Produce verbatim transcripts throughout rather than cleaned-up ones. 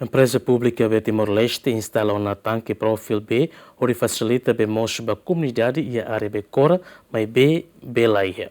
Empreza Públika Bee Timor-Leste instala ona tanke profil bee hodi fasilita bee moos ba komunidade iha área Bekora, maibé bee laiha.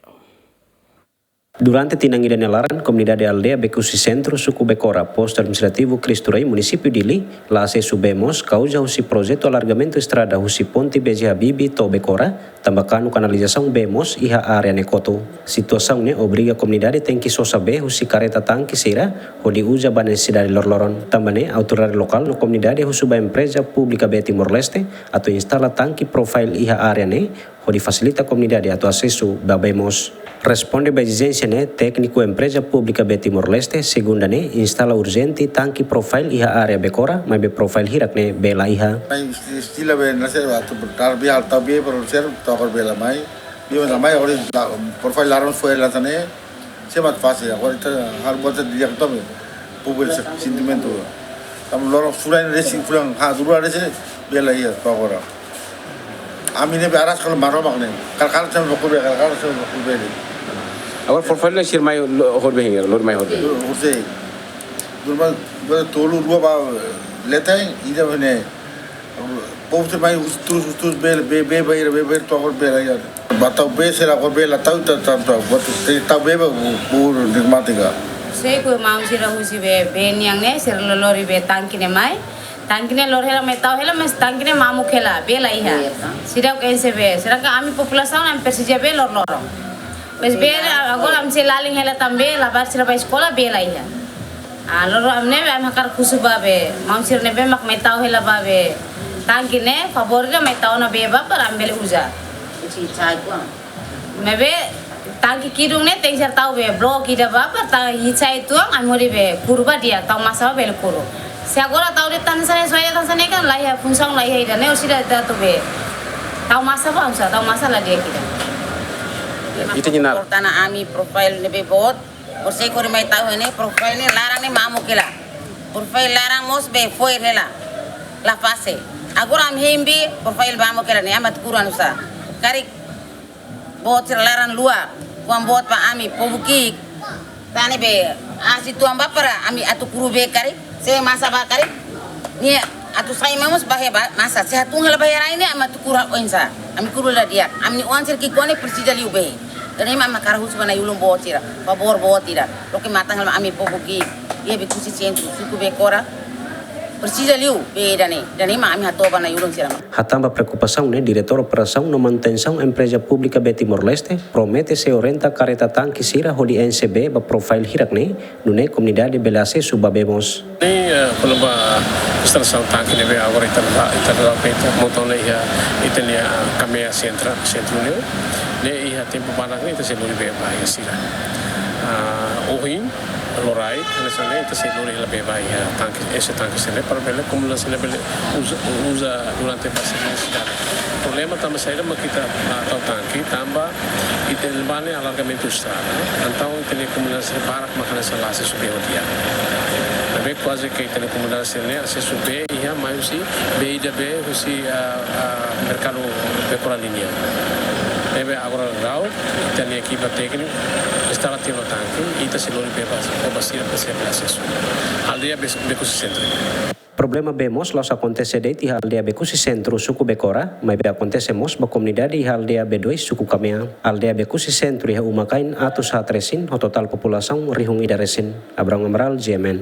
Durante tinan ida nia laran, komunidade aldeia Bekusi Sentru, suku Bekora, postu administrativu Cristo Rei, munisípiu Dili, la asesu bee moos, kauza husi projetu alargamentu estrada husi ponte B J Habibie to'o Bekora, tanba kanu kanalizasaun bee moos iha área ne'e kotu. Situasaun ne'e obriga komunidade tenke sosa bee husi karreta tanke sira hodi uza ba nesesidade loroloron. Tanba ne'e, autoridade lokál no komunidade husu ba Empreza Públika Bee Timor-Leste atu instala tanke profil iha área ne'e hodi fasilita komunidade atu asesu ba bee moos. Responde ba ezijénsia ne'e, tékniku Empreza Públika Bee Timor-Leste, segunda ne'e, instala urjente tanke profil iha área Bekora, maibé profil hirak ne'e bee laiha. Mai isti-, istila bee nase atu bertar bee, hal tau bee, pero ser tokor bee la mai. Bee la mai, agora la, profil laran fo'er la hanesan ne'e, se mak fásil, agora ita hal buat di'ak tome. Povu sentimentu. Tanba loron fulan resin, fulan, ha, dua resin, bee laiha, to'o agora. Ami ne'e bee aras kalau Maromak ne'e. Kal-kal sama baku bee, kal-kal sama baku bee ne'e. Agora profil ne'e sira mai lo-, hodi bee, lori mai hodi bee. Husei. Durma, dua tolu, dua ba, letai, ida ne'e. Povu sira mai husu terus, husu terus, bee, bee, bee, bee, bee, bee, to'o agora bee laiha. Ba tau bee sira agora bee la tau, ta, ta, ta, buat te tau bee ba, bu, bu, nikmati ka. Sei ku maun sira husi bee, bee nian ne'e, sira lori bee tanke ne'e mai. Tanke ne'e lori hela mai tau hela, mas tanke ne'e mamuk hela, bee laiha. Iya, ta. Sira ku enxe bee, sedangkan ami populasaun ami presiza bee loroloron. Mas bee, agora ami sei lalin hela tanba labarik sira ba eskola bee laiha. Ah, loro ami ne'ebé ami hakarak husu ba bee, maun sira ne'ebé mak mai tau hela ba bee tanke ne'e, favór ida mai tau ona bee ba para ami bele uza. Uci cai kuang. Maibé tanke kidun ne'e tenke ser tau bee blok ida ba para ta hitsai tuang ami hodi bee kuru ba di'ak, tau masa ba bele kuru. Se agora tau de'it hanesan ne'e, soe de'it hanesan ne'e kan laiha funsaun laiha ida ne'e, orsida atu bee. Tau masa ba, oinsá, tau masa la di'ak ida. Ita nyinar. Portana ami profil ne'ebé boot, orsida kori mai tau ne'e, profil ne'e laran ne'e mamuk hela. Profil laran mós bee fo'er hela. La fase. Agora ami hein bee, profil mamuk hela ne'e, ami atu kuru oinsá. Karik boot sira laran luak, kuan boot ba ami, povu ki'ik. Tan ne'e bee, asi tuan ba para ami atu kuru bee karik, se masa ba karik. Nia atu sai mamos ba he ba, masa, se hatún hela ba he rai ne'e, ami atu kuru oinsá. Ami kuru la di'ak. Ami-nia oan sira ki'ik ne'e presiza liu bee. Ida-ne'e mak ami hakarak husu ba na'i-ulun boot sira. Favór boot ida. Loke matan hela ami povu ki'ik. Iha Bekusi Sentru, suku Bekora. Presiza liu bee ida-ne'e. Ida-ne'e mak ami hato'o ba na'i-ulun sira. Hatán ba preokupasaun ne'e, Diretór Operasaun no Manutensaun Empreza Públika Bee Timor-Leste promete sei orienta karreta tanke sira hodi enxe bee ba profil hirak ne'e, nune'e komunidade bele asesu ba bee moos. Ne'e, eh, kona-ba instalasaun tanke ne'ebé agora ita la, ita la feita, montone iha, ita-nia, ah, Kamea Sentra, sentru ne'e. Ne'e iha tempu badak ne'e ita sei lori bee ba iha sira. Ah, ohin, loraik, hanesan ne'e ita sei lori hela bee ba iha tanke, enxe tanke sira-ne'e para bele, komunidade sira-ne'e bele uza, uza durante ba sira-nia nesesidade. Problema tanba saida mak ita, ah, tau tanke, tanba ita-nia ne'ebá ne'e alargamentu estrada. Entaun ita-nia komunidade sira barak mak hanesan la asesu bee ho di'ak. Maibé kuaze ke ita-nia komunidade sira-ne'e asesu bee iha mai husi bee ida bee husi, ah, ah, merkadu Bekora nian. Ne'ebé agora daudaun ita-nia ekipa tékniku instala tiha ona tanke, ita sei lori bee ba, ba sira para sira bele asesu. Aldeia Be-, Bekusi Sentru. Problema bee moos la'ós akontese de'it iha aldeia Bekusi Sentru, suku Bekora, maibé akontese mós ba komunidade iha aldeia Bedois, suku Kamea. Aldeia Bekusi Sentru iha uma-kain atus haat resin, ho totál populasaun rihun ida resin. Abraham Amaral, G M N.